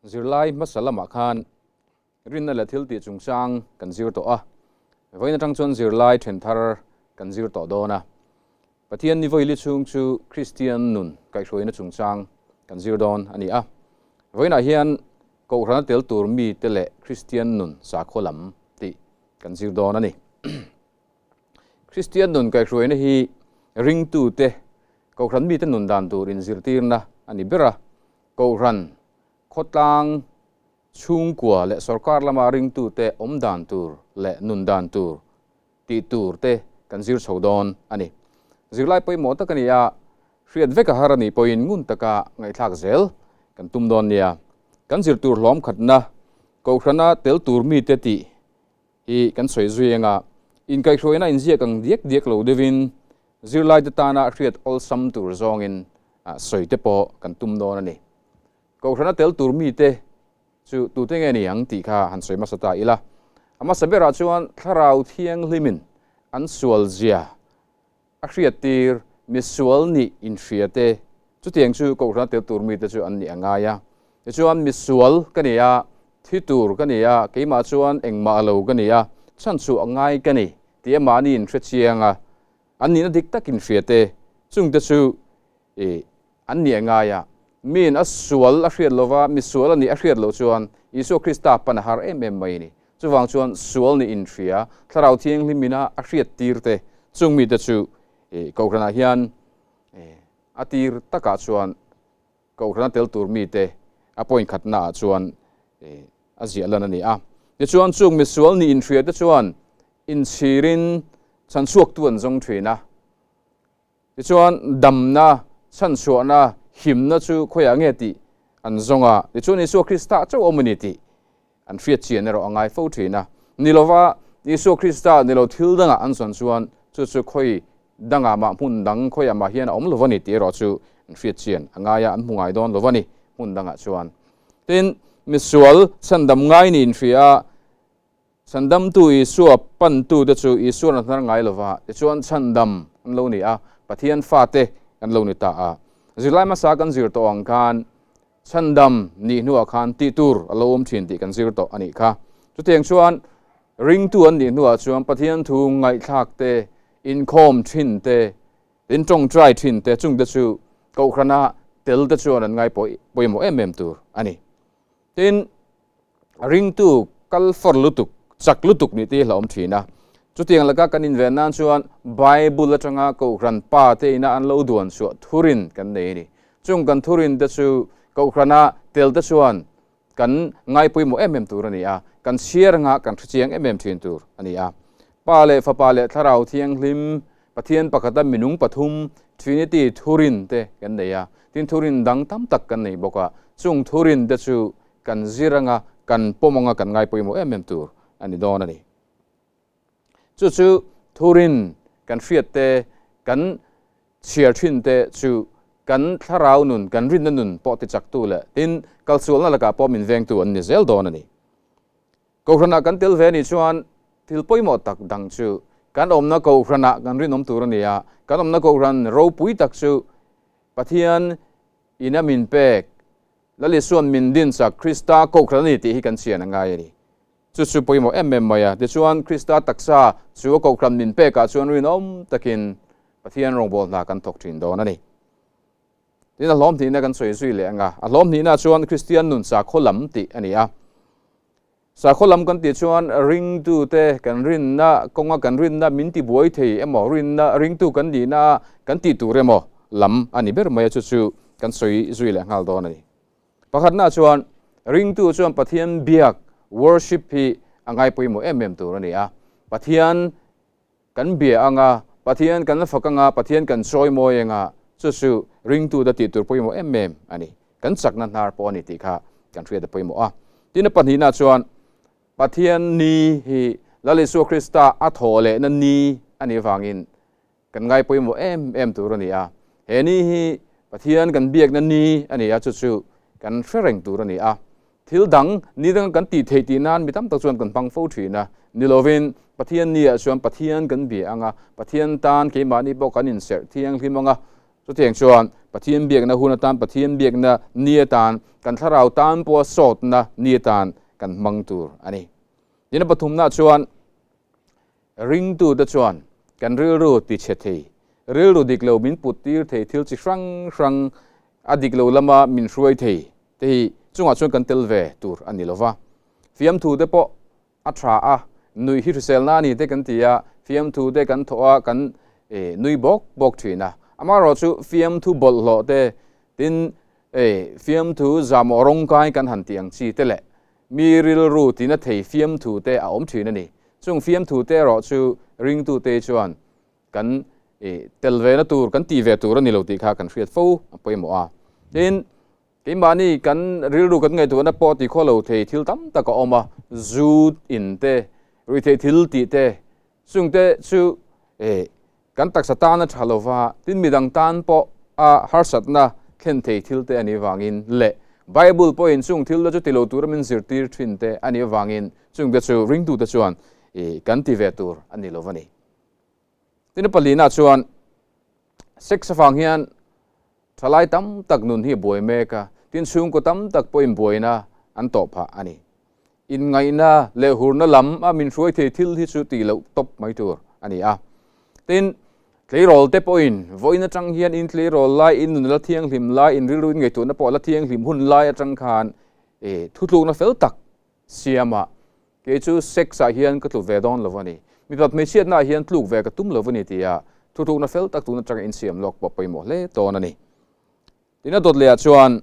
Zirlai hmasa lamah khan rinna leh thil tih chungchang kan zir tawh a, vawiin atang chuan zirlai then thar kan zir tawh dawn a. Pathian ni vawili chhung chu Kristian nun kaihhruaina chungchang kan zir dawn a ni a. Vawiinah hian Kohhrana tel tur mite leh Kristian nun sakhaw lam tih kan zir dawn a ni. Kristian nun kaihhruaina hi ringtute Kohhran mite nun dan tur inzirtirna a ni ber a. Kohhran, khawtlang, chhungkua leh sorkar lama ringtute awm dan tur leh nun dan tur tih tur te kan zir chho dawn a ni. Zirlai pawimawh tak a ni a, hriat vek a har a nih pawhin ngun taka ngaihthlak zel kan tum dawn nia. Kan zir tur hlawm khatna, Kohhrana tel tur mite tih hi kan sawi zui anga inkaihhruaina inziak ang diak diak lo deuhin zirlaite tana hriat awlsam tur zawngin sawi te pawh kan tum dawn a ni. Kohhrana tel tur mite chu tute nge ni ang tih kha han sawi hmasa ta ila. A hmasa berah chuan Thlarau Thianghlimin an sual zia a hriattir misual nih inhria te, chutiang chu Kohhrana tel tur mite chu an nih a ngai a. Tichuan misual ka ni a, thi tur ka ni a, keimah chuan engmah lo ka ni a, chhanchhuah a ngai ka ni tih a mahni inhre chiang a, an nihna dik tak inhria te, chungte chu i an nih a ngai a. Miin a sual a hriat lova, misual a nih a hriat loh chuan Isua Krista pan a har em em mai a ni. Chuvang chuan sual nih inhria, Thlarau Thianghlim ina a hriat tir te, chung mite chu Kohhranah hian a tir takah chuan Kohhrana tel tur mite a point khatnaah chuan a ziah lan a ni a. Tichuan chung misual nih inhria te chuan inchhirin chhanchhuaktu an zawng thin a. Tichuan, damna, chhanchhuahna, himna chu khawiah nge tih an zawng a, tichuan Isua Krista chauh awm a ni tih an hriat chian erawh a ngai fo thin a. Ni lova, Isua Krista ni lo thil dangah an zawn chuan chu chu khawi dangah mah hmun dang khawiah mah hian a awm lo va ni tih erawh chu an hriat chian a ngai a, an hmu ngai dawn lo va ni hmun dangah chuan. Tin, misual chhandam ngai niin hria a, Chhandamtu Isua pantute chu Isua'n a hnar ngai lova, tichuan chhandam an lo ni a, Pathian fate kan lo ni ta a. Zirlai hmasa kan zir tawh ang khan chhandam nih hnuah khan tih tur a lo awm thin tih kan zir tawh a nih kha. Chutiang chuan ringtu an nih hnuah chuan Pathian thu ngaihthlak te, inkhawm thin te, in tawngtai thin te chungte chu Kohhrana tel te chuan an ngai pawimawh em em tur a ni. Tin, ringtu kal fawr lutuk, chak lutuk nih te hi hlauhawm thin a. Chutiang laka kan inven nan chuan Bible atanga Kohhran pa te ina an lo duan chhuah thurin kan nei a ni. Chung kan thurin te chu Kohhrana tel te chuan kan ngaipawimawh em em tur a ni a, kan chhiar anga kan hrechiang em em thin tur a ni a. Pa leh Fapa leh Thlarau Thianghlim, Pathian pakhata minung pathum, Trinity, thurin te kan nei a, tin thurin dang tam tak kan nei bawk a, chung thurin te chu kan zir anga kan pawm anga kan ngai pawimawh em em tur a ni dawn a ni. Chu chu thurin kan hriat te, kan chhiar thin te chu kan thlarau nun, kan rinna nun pawh tichaktu leh tin kalsualna lakah pawh min vengtu an ni zel dawn a ni. Kohhranah kan tel ve anih chuan thil pawimawh tak dang chu kan awmna kohhranah kan rinawm tur a ni a, kan awmna kohhran ropui tak chu Pathian ina min pek, Lal Isua'n min dinchak Krista kohhran a ni tih hi kan chian a ngai a ni. Chu chu pawimawh em em mai a, tichuan Krista taksa chu a kohhran min pekah chuan rinawm takin Pathian rawngbâwl hna kan thawk ṭhin dawn a ni. Tin, a hlawm hnihna kan sawi zui leh ang a, a hlawm hnihna chuan Kristian nun sakhaw lam tih a ni a. Sakhaw lam kan tih chuan ringtute kan rinna kawnga kan rinna min ti buai thei emaw, rinna ringtu kan nihna kan tih tur emaw lam a ni ber mai a, chu chu kan sawi zui leh nghal dawn a ni. Pakhatna chuan ringtu chuan Pathian biak, worship, hi a ngai pawimawh em em tur a ni a. Pathian kan bia anga, Pathian kan fak anga, Pathian kan chawi mawi anga, chu chu ringtu ta tih tur pawimawh em em a ni. Kan chakna hnar pawh a ni tih kha kan hriat a pawimawh a. Tin a pahnihna chuan Pathian ni hi Lal Isua Krista a thawh lehna ni a nih avangin kan ngai pawimawh em em tur a ni a. He ni hi Pathian kan biakna ni a ni a, chu chu kan hre reng tur a ni a. Thil dang, ni danga kan tih theih tih nan mi tam tak chuan kan hmang fo thin a. Ni lovin, Pathian ni ah chuan Pathian kan bia ang a, Pathian tan keimahni pawh kan inserh thianghlim ang a. Chutiang chuan Pathian biakna hun atan, Pathian biakna ni atan, kan thlarau tan pawha sawtna ni atan kan hmang tur a ni. Tin a pathumna chuan ringtute chuan kan rilru tichhe thei, rilru dik lo min put tir thei thil chi hrang hrang a dik lo lama min hruai thei te hi chungah chuan kan tel ve tur a ni lova. Fiamthu te pawh a tha a, nuih hi hriselna a ni te kan ti a, fiamthu te kan thawh a, kan nui bawk bawk thin a. Amaherawhchu fiamthu bawlhhlawh te, tin fiamthu zahmawh rawngkai kan han tih ang chi te leh mi rilru tina thei fiamthu te a awm thin a ni. Chung fiamthu te erawh chu ringtute chuan kan tel ve na tur, kan tih ve tur a ni lo tih kha kan hriat fo a pawimawh a. Tin, Keimahni kan rilru kan ngaihtuahna pawh ti khaw lo thei thil tam tak a awm a, zu in te, ruihtheih thil tih te, chungte chu kan taksa tan a tha lova, tin midang tan pawh a harsatna thlen thei thil te a nih vangin leh Bible pawhin chung thil te chu ti lo tura min zirtir thin te a nih avangin chungte chu ringtute chuan kan ti ve tur a ni lo va ni. Tin a palina chuan sex avang hian thalai tam tak nun hi a buai mek a, tin chhungkaw tam tak pawhin buaina an tawh phah a ni. Inngaihna leh hurna lam a min hruai thei thil hi chu tih loh tawp mai tur a ni a. Tin, tleirawl te pawhin vawiin atang hian in tleirawl lai, in nun la thianghlim lai, in rilru in ngaihtuahna pawh la thianghlim hun lai atang khan thutlukna fel tak siama kei chu sex ah hian ka tlu ve dawn lo a ni, mipat hmeichhiatna ah hian tluk ve ka tum lo a ni tia thutlukna fel tak tun atanga insiam lawk pawh pawimawh hle dawn a ni. Tin a dawt leh ah chuan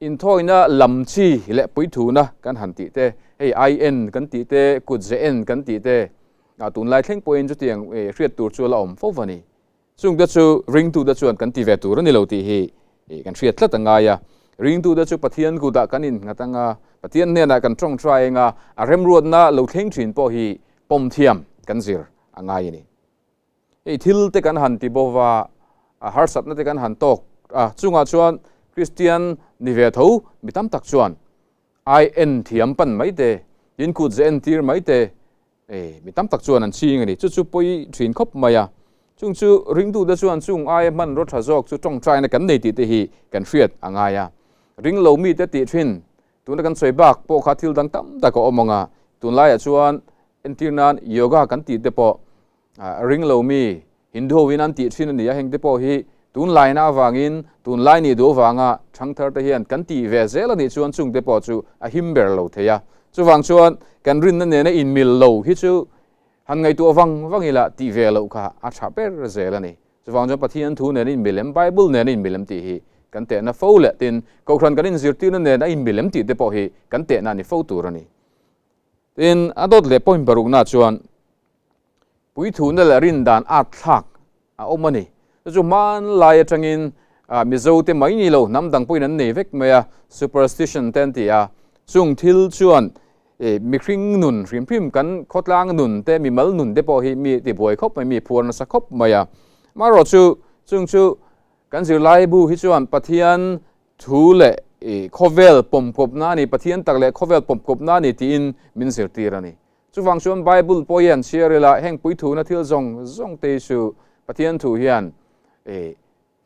inthawina lam chi leh puithuna kan han tih te, hei ai en kan tih te, kut ze en kan tih te, tunlai thleng pawhin chutiang hriat tur chu a la awm fo va ni. Chungte chu ringtute chuan kan ti ve tur a ni lo tih hi kan hriat tlat a ngai a. Ringtute chu Pathian kutah kan innghat ang a, Pathian hnenah kan tawngtai ang a, a remruatna lo thleng thin pawh hi pawm thiam kan zir a ngai a ni. Hei thil te kan han ti bo va, a harsatna te kan han tawk a, chungah chuan Kristian ni ve tho mi tam tak chuan ai en thiam pan mai te, tin kut ze entir mai te, Ei, mi tam tak chuan an ching a ni. Chu chu pawi thin khawp mai a. Chung chu ringtute chuan chung aia hmanraw tha zawk chu tawngtaina kan nei tih te hi kan hriat a ngai a. Ring lo mite tih thin, tuna kan sawi bak pawh kha thil dang tam tak a awm ang a. Tunlaiah chuan entir nan yoga kan tih te pawh ring lo mi Hindu hoin an tih thin a ni a, heng te pawh hi tunlaina avangin tunlai nih duh avanga thangthar te hian kan tih ve zel a nih chuan chung te pawh chu a him ber lo thei a. Chuvang chuan kan rinna nena inmil lo hi chu han ngaihtuah vang vang ila tih ve loh kha a tha ber zel a ni. Chuvang chuan Pathian thu nena inmil em, Bible nena inmil em tih hi kan tehna fo leh tin Kohhran kan inzirtirna nena inmil em tih te pawh hi kan tehna a ni fo tur a ni. Tin, a dawt leh point parukna chuan Puithuna leh rindan at thlak a awm a ni. Chu chu hmanlai atangin Mizo te mai ni lo hnam dang pawhin an nei vek mai a, superstition te an ti a. Chung thil chuan mihring nun hrim hrim kan khawtlang nun te mimal nun te pawh hi mi tibuai khawp mai, mi phuar nasa khawp mai a. Amaherawhchu chu chung chu kan zirlai bu hi chuan Pathian thu leh khawvel pawmkawpna a ni, Pathian tak leh khawvel pawmkawpna a ni tiin min zirtir a ni. Chuvang chuan Bible pawh hian chhiar ila heng puithuna thil zawng zawng te hi chu Pathian thu hian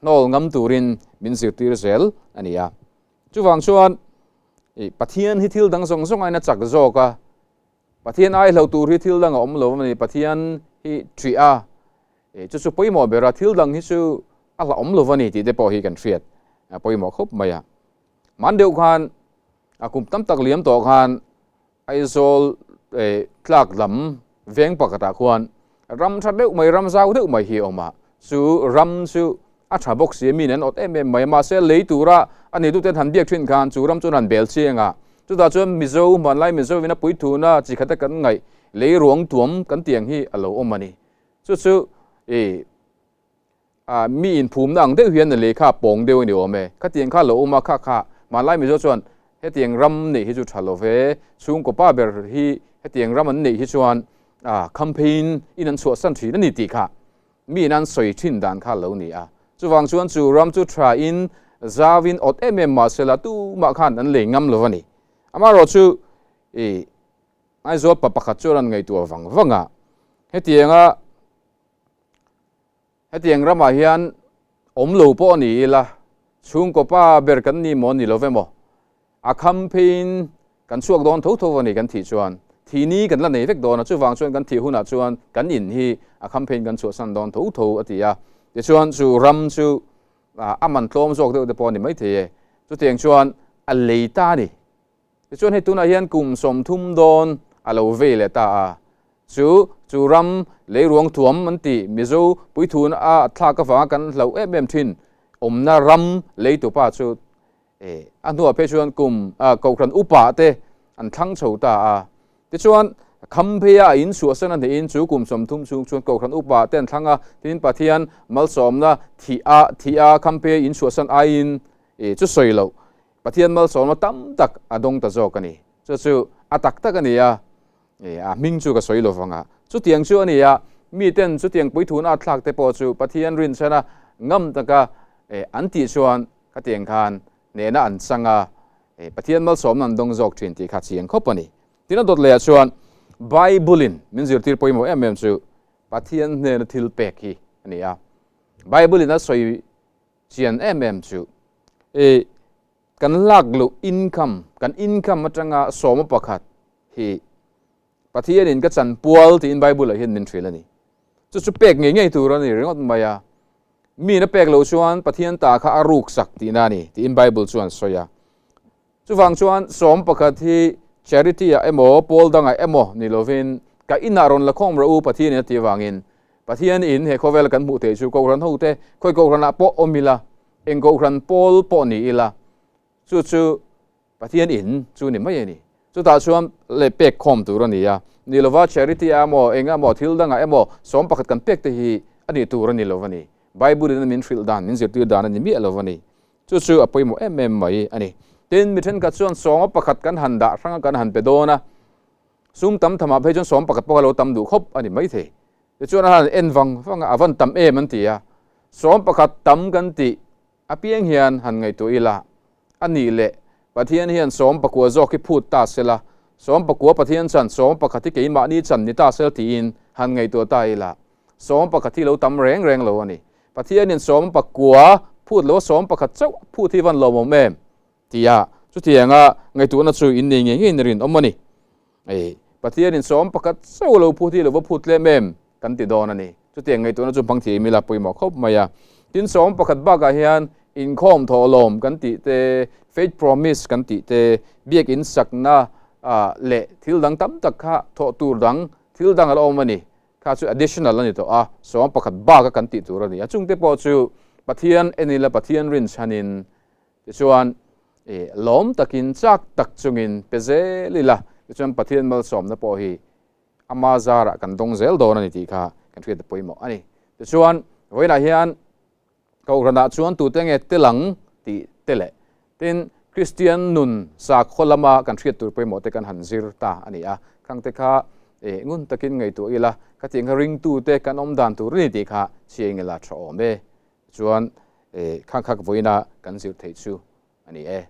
hnawl ngam turin min zirtir zel a ni a. Chuvang chuan Pathian hi thil dang zawng zawng aiin a chak zawk a, Pathian ai hlo tur hi thil dang a awm lo a ni, Pathian hi ṭih a, chu chu pawimawh ber a, thil dang hi chu a hlauhawm lo a ni tih te pawh hi kan hriat a pawimawh khawp mai a. Hman deuh khan a kum tam tak liam tawh khan Aizawl tlak lam veng pakhatah khuan ram tha deuh mai, ram zau deuh mai hi a awm a, chu ram chu a tha bawk si a, mi nen awt em em mai a, mahse lei tura a neitute an han biak thin khan chu ram chu an han bel chiang a, chutah chuan Mizo, hmanlai Mizo in a puithuna chi khata kan ngaih lei ruang tuam kan tih ang hi a lo awm a ni. Chu chu ih A mi inphumna ang deuh hian a lei kha a pawng deuh a ni awm e. Khatiang kha a lo awm a, kha kha hmanlai Mizo chuan hetiang ram neih hi chu tha lo ve, chhungkaw pa ber hi hetiang ram an neih hi chuan a khampheiin in an chhuahsan thin a ni tih kha mi in an sawi thin dan kha a lo ni a. Chuvang chuan chu ram chu tha in zau in awt em em mahse la tumah khan an lei ngam lo a ni. Amaherawhchu i Aizawl pa pakhat chuan an ngaihtuah vang vang a, hetianga Hetiang ramah hian Awm lo pawh a ni ila, chhungkaw pa ber kan ni maw ni lo ve maw? A kham pheiin kan chhuak dawn tho tho a ni kan thih chuan. Thih ni kan la nei vek dawn a, chuvang chuan kan thih hunah chuan kan in hi a kham pheiin kan chhuahsan dawn tho tho a ti a. Tichuan chu ram chu a man tlawm zawk deuh te pawh a ni maithei e. Chutiang chuan a lei ta a ni. Tichuan hei tunah hian kum 30 dawn a lo vei leh ta a, chu chu ram leiruang thuam an tih Mizo puithun a thlak avanga kan hlauh em em thin awmna ram leitupa chu a hnuah phei chuan kum kohhran upa te an thlang chho ta a. Tichuan kham pheia a inchhuahsan a hnehin chu kum 30 chhung chuan kohhran upa te an thlang a, tin Pathian malsawmna thih a thih a kham pheia inchhuahsan aiin chu sawi loh Pathian malsawmna tam tak a dawng ta zawk a ni. Chu chu a tak tak a ni a, a hming chu ka sawi lo vang a. Chutiang chu a ni a, miten chutiang puithuna a thlak te pawh chu Pathian rinchhana ngam taka an tih chuan khatiang khan hnehna an chang a, Pathian malsawmna an dawng zawk thin tih kha chiang khawp a ni. Tin a dawt lehah chuan Bible-in min zirtir pawimawh em em chu Pathian hnena thil pek hi a ni a. Bible-in a sawi Chian em em chu i kan lak luh income, kan income atanga sawma pakhat hi Pathianin ka chan pual tiin Bible ah hian min hrilh a ni. Chu chu pek ngei ngei tur a ni ringawt mai a. Min a pek loh chuan Pathian ta kha a ruk sak tihna a ni tiin Bible chuan sawi a. Chuvang chuan sawm pakhat hi charity ah emaw pawl dangah emaw ni lovin ka inah rawn la khawm rawh u Pathianin a tih avangin Pathian in he khawvela kan hmuh theih chu Kohhran hote khawi Kohhranah pawh awm ila eng Kohhran pawl pawh ni ila chu chu Pathian in chu ni mai a ni. Chutah chuan leh pek khawm tur a ni a, ni lova charity ah emaw eng emaw thil dangah emaw sawm pakhat kan pek te hi a nih tur a ni lo a ni. Bible in min hrilh dan min zirtir dan a ni miah lo a ni. Chu chu a pawimawh em em mai a ni. Tin, mi thenkhat chuan sawnga pakhat kan han dah hrang a kan han pe dawn a, sum tam thamah phei chuan sawm pakhat pawh kha lo tam duh khawp a ni maithei. Tichuan a han en vang vang a, a van tam em an ti a. Sawm pakhat tam kan tih apiang hian han ngaihtuah ila, a nih leh Pathian hian sawm pakua zawk hi phut ta sela, sawm pakua Pathian chan sawm pakhat hi keimahni chan ni ta sel tiin han ngaihtuah ta ila, sawm pakhat hi lo tam reng reng lo a ni. Pathianin 19 phut lo 11 chauh phut hi van lawmawm em? tia chutianga ngaihtuahna chu in nei ngei ngeiin rinawm a ni. Ei, Pathianin 11 chauh lo phut hi lo va phut tlem em? kan ti dawn a ni. Chutiang ngaihtuahna chu hmang thiam ila pawimawh khawp mai a. Tin, 11 bakah hian inkhawm thawhlawm kan tih te, faith promise kan tih te, biakin sakna leh thil dang tam tak kha thawh tur dang thil dang a la awm a ni. Kha chu additional a ni tawh a, 11 bak a kan tih tur a ni a, chungte pawh chu Pathian en ila Pathian rin chhanin tichuan i lawm takin chak tak chungin pe zel ila tichuan Pathian malsawmna pawh hi ama zarah kan dawng zel dawn a ni tih kha kan hriat a pawimawh a ni. Tichuan vawiinah hian Kohhranah chuan tute nge tel ang tih te leh tin Kristian nun sakhaw lama kan hriat tur pawimawh te kan han zir ta a ni a. Khang te kha ngun takin ngaihtuah ila khatiang kha ringtute kan awm dan tur a ni tih kha chhiaing ila tha awm e. Chuan khang khak vawiina kan zir theih chu a ni e.